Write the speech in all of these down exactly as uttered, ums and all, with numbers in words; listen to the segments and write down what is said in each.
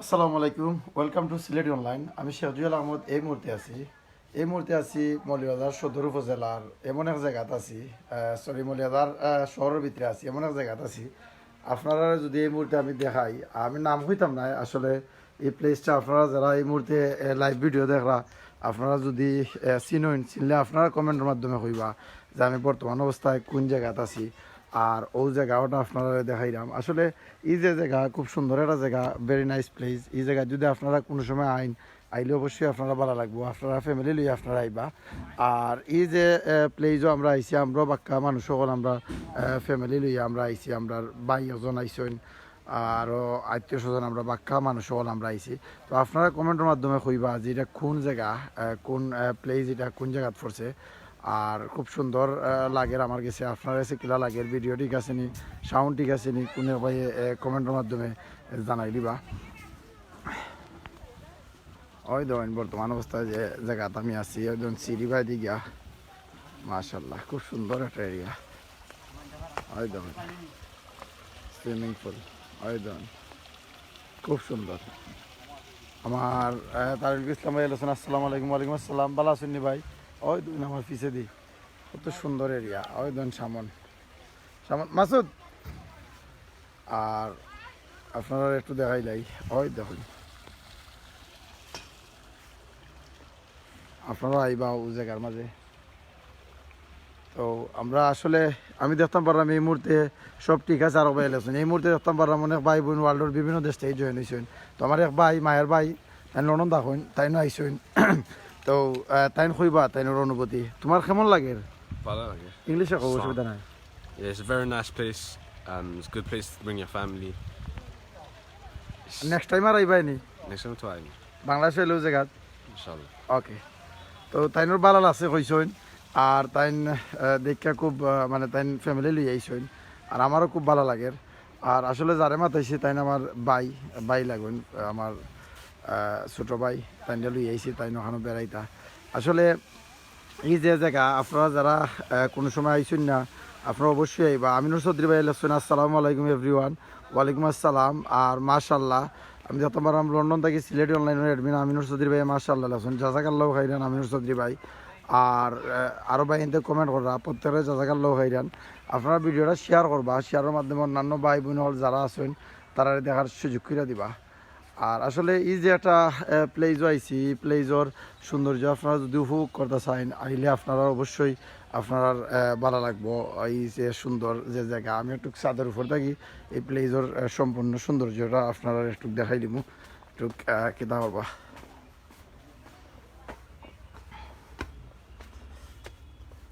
আসসালামু আলাইকুম, welcome to Sylheti অনলাইন। আমি শেখ জুয়েল আহমদ। এই মুহূর্তে আছি, এই মুহূর্তে আছি মৌলভীবাজার সদর উপজেলার এমন এক জায়গাত আছি, সরি, মৌলভীবাজার আহ, শহরের ভিতরে আছি, এমন এক জায়গাত আছি। আপনারা যদি এই মুহূর্তে আমি দেখাই, আমি নাম কইতাম না আসলে। এই প্লেসটা আপনারা যারা এই মুহূর্তে লাইভ ভিডিও দেখরা, আপনারা যদি আহ, চিনইন, চিনলে আপনারা কমেন্টের মাধ্যমে কইবা যে আমি বর্তমান অবস্থায় কোন জায়গাত আছি। আর ও জায়গাটা আপনারা দেখাইলাম। আসলে এই যে জায়গা, খুব সুন্দর একটা জায়গা, ভেরি নাইস প্লেস। এই জায়গায় যদি আপনারা কোনো সময় আইন, আইলে অবশ্যই আপনারা ভালা লাগবো। আপনারা ফ্যামিলি লইয়া আপনারা আইবা। আর এই যে প্লেসও আমরা আইছি, আমরাও বাক্কা মানুষ সকল, আমরা ফ্যামিলি লইয়া আমরা আইছি। আমরার ভাই একজন আইছইন, আরও আত্মীয় স্বজন, আমরা বাক্কা মানুষ সকল আমরা আইছি। তো আপনারা কমেন্টের মাধ্যমে কইবা যে এটা কোন জায়গা, আহ, কোন প্লেস, এটা কোন জায়গাত পড়ছে। আর খুব সুন্দর আহ, লাগের আমার গেছে। আপনার গেছে কিলা লাগের? ভিডিও ঠিক আছে নি? সাউন্ড ঠিক আছে নি? কোন ভাই কমেন্টের মাধ্যমে জানাই দিবা। ওই দেখইন বর্তমান অবস্থায় যে জায়গাত আমি আছি, ওই দেখইন সিঁড়ি বায়দি গিয়া। মাশাআল্লাহ, খুব সুন্দর একটা এরিয়া। ওই দেখইন সুইমিং পুল, ওই দেখইন খুব সুন্দর। আমার আহ, তারুল ইসলাম ভাই আছেন। আসসালামু আলাইকুম। ওয়ালাইকুম আসসালাম। ভালা আছইন নি ভাই? ওই দেখইন আমার পিছেদি কত সুন্দর এরিয়া। ওই দেখইন সামন, সামন মাসুদ। আর আপনারা একটু দেখাইলাই, ওই দেখইন, আপনারা আইবা ও জায়গার মাঝে। তো আমরা আসলে, আমি দেখতাম পারলাম এই মুহূর্তে সব ঠিক আছে, আরো ভাই আছেন। এই মুহূর্তে দেখতাম পারলাম অনেক ভাই বোন ওয়ার্ল্ডর বিভিন্ন দেশ থেকে জয়েন হইছেন। তো আমার এক ভাই, মায়ের ভাই, তাই লন্ডন থাকইন, তাইনও আইছইন। তো আহ, তাইন কইবা তাইনর অনুভূতি। তোমার কেমন লাগের? ভালা লাগের। ইংলিশে কও, অসুবিধা নাই। Yeah, it's a very nice place. Um, it's a good place to bring your family. Next time আর আইবাই নি? Next time try. বাংলাদেশে এলেও জায়গা। ইনশাআল্লাহ। ওকে। তো তাইনর ভালা লাগছে কইছইন। আর তাইন আহ, দেখিয়া খুব আহ, মানে তাইন ফ্যামিলি লই আইছইন। আর আমারও খুব ভালা লাগের। আর আসলে যারে মাতাইছি তাইন আমার ভাই, ভাই লাগইন, আমার আহ, ছোট ভাই, তাইনরে লই আইছি, তাইন ওখানো বেড়াইতা। আসলে এই যে জায়গা, আপনারা যারা আহ, কোনো সময় আইছইন না, আপনারা অবশ্যই আইবা। আমিনুর চৌধুরী ভাই লেখছইন, আসসালামু আলাইকুম এভরিওয়ান। ওয়ালাইকুম আসসালাম। আর মাশাআল্লাহ, আমি যত পারলাম লন্ডন থাকি সিলেটি অনলাইনের অ্যাডমিন আমিনুর চৌধুরী ভাই, মাশাআল্লাহ লেখছইন, জাজাকাল্লাহ খাইরান আমিনুর চৌধুরী ভাই। আর আহ, আরো ভাই এনতে কমেন্ট কররা, প্রত্যেকরে জাজাকাল্লাহ খাইরান। আপনারা ভিডিওটা শেয়ার করবা, শেয়ারের মাধ্যমে অন্যান্য ভাই বোন হল যারা আছেন, তারা দেখার সুযোগ করে দিবা। আর আসলে এই যে একটা প্লেসও আইছি, এই প্লেসর সৌন্দর্য আপনারা যদি উপভোগ করতে চান, আইলে আপনারা অবশ্যই আপনারা আহ, ভালা লাগবো। এই যে সুন্দর যে জায়গা, আমি একটু ছাদর উপর থাকি এই প্লেসর আহ, সম্পূর্ণ সৌন্দর্যটা আপনারা একটু দেখাই দিমু। একটু আহ, কিতা করবা,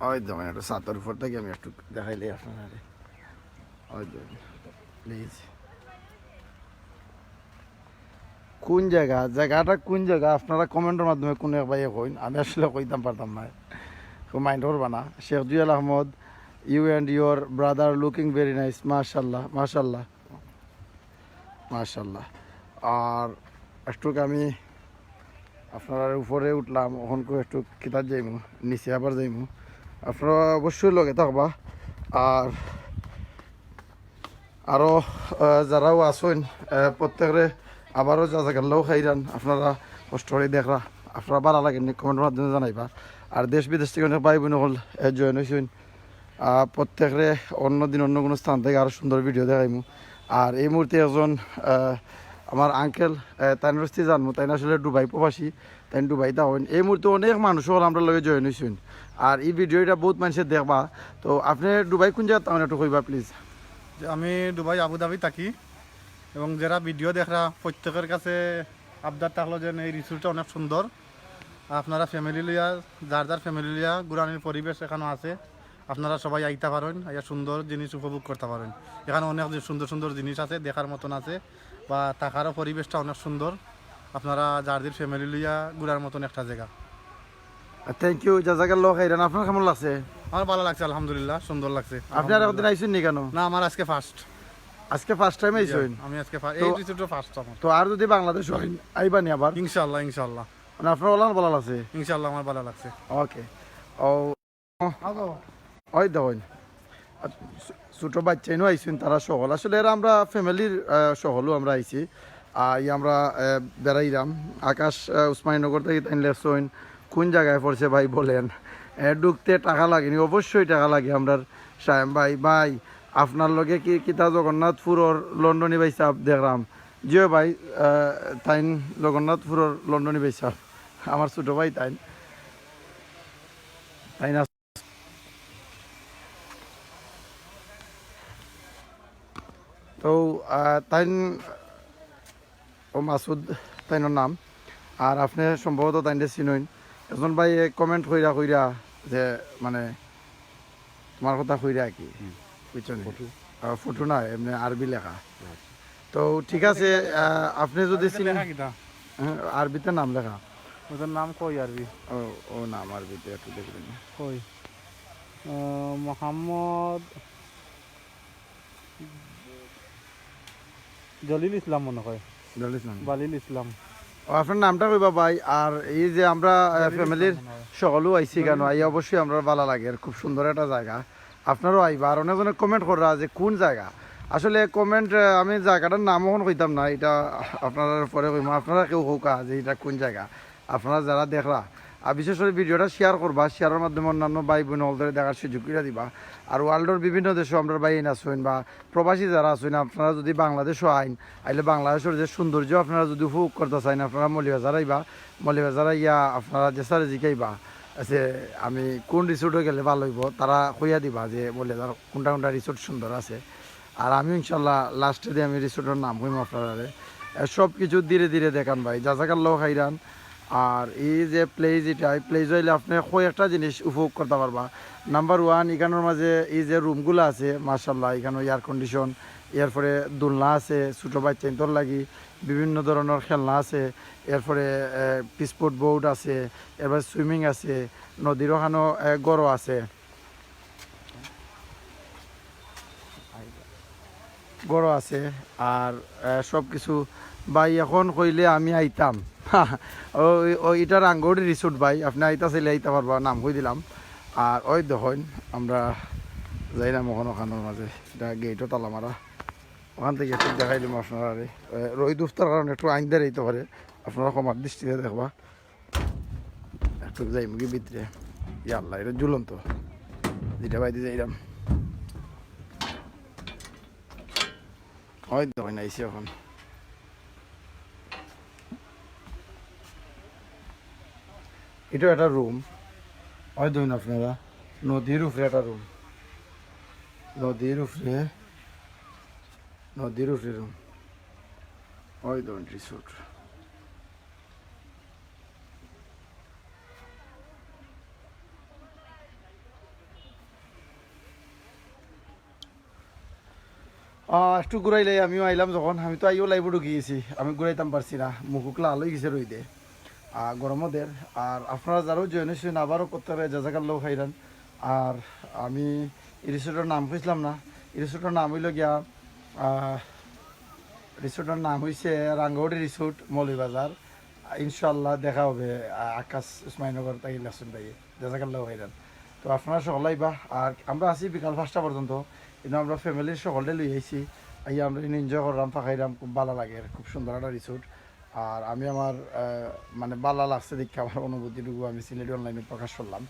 ওই দেখইন, একটু ছাদর উপর থাকি আমি একটু দেখাইলে আপনারা, ওই দেখইন, প্লিজ। কোন জায়গা, জায়গাটা কোন জায়গা, আপনারা কমেন্টের মাধ্যমে কোনো এক ভাইয়ে কইন, আমি আসলে কইতাম পারতাম না, কেউ মাইন্ড করবা না। শেখ জুয়েল Ahmad, you and your brother looking very nice, মাশাআল্লাহ, মাশাআল্লাহ, মাশাআল্লাহ। আর একটু আমি আপনারা উপরে উঠলাম, অখন একটু কিতার যাইমু, নিচে আবার যাইমু। আপনারা অবশ্যই লগে থাকবা। আর আরও আহ, যারাও আছইন, আহ, প্রত্যেকরে আবারও জাজাকাল্লাহ খাইরান। আপনারা কষ্ট করে দেখরা, আপনারা ভালা লাগের নি কমেন্টের মাধ্যমে জানাইবা। আর দেশ বিদেশ থেকে অনেক ভাই বোন হল জয়েন হইছইন। আহ, প্রত্যেকরে অন্য দিন অন্য কোনো স্থান থেকে আরও সুন্দর ভিডিও দেখাইমু। আর এই মুহূর্তে একজন আহ, আমার আঙ্কেল, তাইন রস্তি জানমু, তাইন আসলে দুবাই প্রবাসী, তাইন দুবাই থাকইন। এই মুহূর্তে অনেক মানুষ হল আমরা লগে জয়েন হইছইন। আর এই ভিডিওটা বহুত মানুষে দেখবা। তো আপনি দুবাই কোন জায়গাত থাকইন একটু কইবা প্লিজ? যে আমি দুবাই আবুধাবি থাকি এবং যারা ভিডিও দেখরা প্রত্যেকের কাছে আবদার থাকলো যে এই রিসোর্টটা অনেক সুন্দর। আপনারা ফ্যামিলি লইয়া, যার যার ফ্যামিলি লইয়া ঘুরানির পরিবেশ এখানো আছে। আপনারা সবাই আইতা পারইন, আইয়া সুন্দর জিনিস উপভোগ করতা পারইন। এখানো অনেক যে সুন্দর সুন্দর জিনিস আছে, দেখার মতন আছে, বা থাকারও পরিবেশটা অনেক সুন্দর। আপনারা যার যার ফ্যামিলি লইয়া ঘুরার মতন একটা জায়গা। থ্যাংক ইউ, জাজাকাল্লাহ খাইরান। আপনার কেমন লাগছে? আমার ভালা লাগছে, আলহামদুলিল্লাহ, সুন্দর লাগছে। আপনি আর একদিন আইছইন নি কেন? না, আমার আজকে ফার্স্ট। আজকে ফার্স্ট টাইম আইছইন? আমি আজকে ফা-, এই তো রিসোর্টও ফার্স্ট আমার। তো আর যদি বাংলাদেশ হয়, আইবা নি আবার? ইনশাআল্লাহ, ইনশাআল্লাহ। মানে আপনার ওলান ভালা লাগছে? ইনশাআল্লাহ, আমার ভালা লাগছে। ওকে। ও, ওই দেখইন। ছোট বাচ্চাইনও আইছইন, তারা সকল। আসলে এরা আমরা ফ্যামিলির, আহ, সকলও আমরা আইছি। আহ, এই আমরা, আহ, বেড়াইলাম। আকাশ, আহ, উসমানীনগর থাকি তাইন লেখছইন, কোন জাগায় পড়ছে ভাই বলেন। আহ, ঢুকতে টাকা লাগেনি? অবশ্যই টাকা লাগে। আমরার সায়েম ভাই, ভাই, আপনার লগে কি কিতা জগন্নাথপুরর লন্ডনী ভাইসাব দেখলাম? জি অয় ভাই, আহ, তাইন জগন্নাথপুরর লন্ডনী ভাইসাব, আমার ছোট ভাই তাইন, তাইন আস-, তো, আহ, তাইন ও মাসুদ তাইনর নাম। আর আপনে সম্ভবত তাইনরে চিনইন। একজন ভাইয়ে comment কইরা কইরা যে, মানে, তুমার কথা কইরা আর কি। হুম। বুঝছো নি? ফটো। আহ, ফটো না, এমনে আরবি লেখা। আচ্ছা। তো ঠিক আছে, আহ, আপনে যদি আরবিতে চিনেন, লেখা কিতা? হ্যাঁ, আরবিতে নাম লেখা। ওটার নাম কই আরবি? ও, ও নাম আরবিতে একটু দেখবেন। কই? আহ, মোহাম্মদ জলিল ইসলাম মনে হয়। জলিল ইসলাম। বালিল ইসলাম। ও, আপনার নামটা কইবা ভাই। আর এই যে আমরা, আহ, জলিল ইসলাম ফ্যামিলির মনে হয়। সকলেও আইছি জলিল কেন, আই ইসলাম। অবশ্যই আমরা ভালা লাগে, খুব সুন্দর একটা জাগা। আপনারাও আইবা। আর অনেকজনে comment কররা যে কোন জাগা। আসলে comment, আহ, আমি জাগাটার নাম অখন কইতাম না, এটা আপনারার পরে কইমু। আপনারা কেউ কউক্কা যে এটা কোন জাগা। আপনারা যারা দেখরা, আর বিশেষ করে ভিডিওটা share করবা, শেয়ারের মাধ্যমে অন্যান্য ভাই বোন হকলরে দেখার সুযোগ কইরা দিবা। আর worldর বিভিন্ন দেশও আমরার ভাইয়াইন আছইন বা প্রবাসী যারা আছইন, আপনারা যদি বাংলাদেশও আইন, আইলে বাংলাদেশর যে সৌন্দর্য আপনারা যদি উপভোগ করতা চাইন, আপনারা মৌলভীবাজার আইবা। মৌলভীবাজার আইয়া আপনারা যে স্যারে জিকাইবা যে আমি কোন রিসোর্টে গেলে ভালা অইবো, তারা কইয়া দিবা যে মৌলভীবাজার কোনটা কোনটা রিসোর্ট সুন্দর আছে। আর আমি ইনশাল্লাহ লাস্টে দিয়া আমি রিসোর্টর নাম কইমু আপনারারে। এ, সব কিছু ধীরে ধীরে দেখান ভাই, জাজাকাল্লাহ খাইরান। আর এই যে প্লেস, এটা এই প্লেস আইলে আপনে কয়েকটা জিনিস উপভোগ করতা পারবা। নাম্বার ওয়ান, ইখানোর মাঝে এই যে রুমগুলা আছে, মাশাল্লাহ, ইখানো এয়ার কন্ডিশন, এরপরে দোলনা আছে ছোট বাচ্চাইন্তর লাগি, বিভিন্ন ধরনর খেলনা আছে, এরপরে, এ, স্পিড বোট আছে, এরপরে সুইমিং আছে, নদীর ওখানো, এ, ঘরও আছে। ঘরও আছে। আর, আহ, সব কিছু ভাই অখন কইলে আমি আইতাম। ও, ও, ইটা রাঙ্গৌড়ি রিসোর্ট ভাই, আপনে আইতা চাইলে আইতা পারবা, নাম কই দিলাম। আর ওই দেখইন, আমরা যাইরাম অখন ওখানোর মাঝে, এটা গেটও তালা মারা, ওখান থাকি একটু দেখাই দিমু আপনারারে। এ, রইদ উঠতার কারণে একটু আইন দের অইতে পারে, আপনারা ক্ষমার দৃষ্টিতে দেখবা। একটু যাইমুগি ভিতরে। ইয়া আল্লাহ, এটা ঝুলন্ত। যেটা বাইদি যাইরাম। ওই দেখইন আইছি অখন। এটা একটা রুম। ওই দেখইন আপনারা, নদীর উপরে একটা রুম। নদীর উপরে, নদীর উপরে রুম। ওই দেখইন রিসোর্ট। আহ, একটু ঘুরাইলাই, আমিও আইলাম যখন, আমি তো আইও লাইভও ঢুকি গেছি, আমি ঘুরাইতাম পারছি না, মুখ উকলা আলোই গেছে রইদে, আহ, গরমও দের। আর আপনারা যারাও জয়েন হয়েছেন আবারও করতে হবে জাজাকাল্লাহ খাইরান। আর আমি এই রিসোর্টের নাম কইছিলাম না, এই রিসোর্টের নাম হইল গিয়া, আহ, রিসোর্টের নাম হইছে রাঙ্গাউড়ি রিসোর্ট মৌলভীবাজার। ইনশাআল্লাহ দেখা হবে, আহ, আকাশ উসমানীনগর তাই লেখছইন ভাই। জাজাকাল্লাহ খাইরান। তো আপনারা সকল আইবা, আর আমরা আছি বিকাল পাঁচটা পর্যন্ত। কিন্তু আমরা ফ্যামিলির সকলরে লই আইছি, আইয়া আমরা এনে এনজয় করলাম, ফাঁকাইলাম, খুব ভালা লাগে, খুব সুন্দর একটা রিসোর্ট। আর আমি আমার, আহ, মানে, ভালা লাগছে দেখে আমার অনুভূতিটুকু আমি সিলেটি অনলাইনে প্রকাশ করলাম।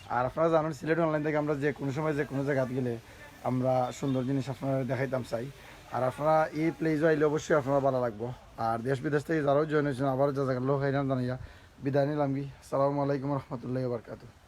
আর আপনারা জানেন, সিলেটি অনলাইন থেকে আমরা যে কোনো সময় যে কোনো জায়গাত গেলে আমরা সুন্দর জিনিস আপনারা দেখাইতাম চাই। আর আপনারা এই প্লেসও আইলে অবশ্যই আপনারা ভালা লাগবো। আর দেশ বিদেশ থেকে যারাও জয়েন হয়েছেন, আবার জাজাকাল্লাহ খাইরান জানাইয়া বিদায় নিলাম কি। আসসালামু আলাইকুম রহমতুল্লাহ বারকাতু।